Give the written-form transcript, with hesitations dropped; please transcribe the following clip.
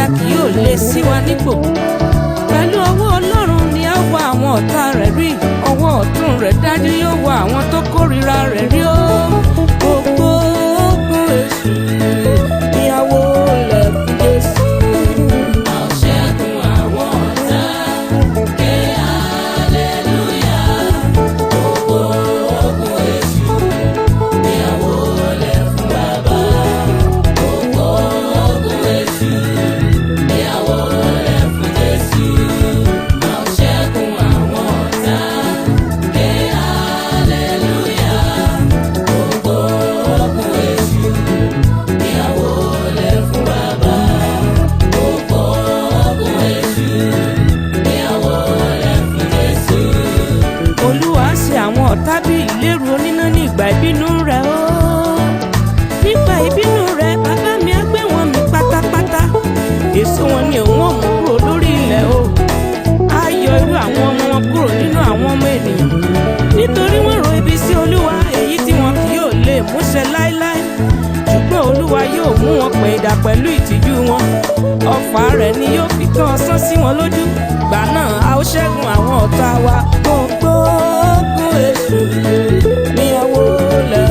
a kì yóò lè sí wa nípò. Pẹ̀lú ọwọ́ Ọlọ́run ni a wá àwọn ọ̀tá rẹ̀ rí, ọwọ́ ọ̀tún rẹ̀ dájú yóò wá àwọn tó kórìíra rẹ̀ rí ó. Gbogbo ogun èṣù ìyàwó lẹ̀ fún Jésù. A ó ṣẹ́gun àwọn ọ̀tá, ké hallelujah. Gbogbo ogun èṣù ni a wólẹ̀ fún Baba. Gbogbo ogun èṣù ni a wólẹ̀ fún Jésù. A ó ṣẹ́gun àwọn ọ̀tá, ké hallelujah. Gbogbo ogun èṣù ni a wólẹ̀ fún Baba. Gbogbo ogun èṣù ni a wólẹ̀ fún Jésù. Olúwa ṣe àwọn ọ̀tá bí ìléru oníná ní ìgbà ìbínú rẹ̀ ó. Nígbà ìbínú rẹ̀, bàbá mi á gbé wọn mì pátápátá. Èso wọn ni òun ò mú kúrò lórí ilẹ̀ o. Á yọ irú àwọn ọmọ wọn kúrò nínú àwọn ọmọ ènìyàn. Nítorí wọ́n ro ibi sí Olúwa, èyí tí wọn kì yóò lè múṣẹ láéláé. Ṣùgbọ́n Olúwa yóò mú wọn pẹ̀yìndà pẹ̀lú ìtìjú wọn. Ọfà rẹ̀ ni yóò fi tán ọsán sí wọn lójú. Gbà náà a ó ṣẹ́gun àwọn ọ̀tá wa. Gbogbo ogun èṣù ni a wólẹ̀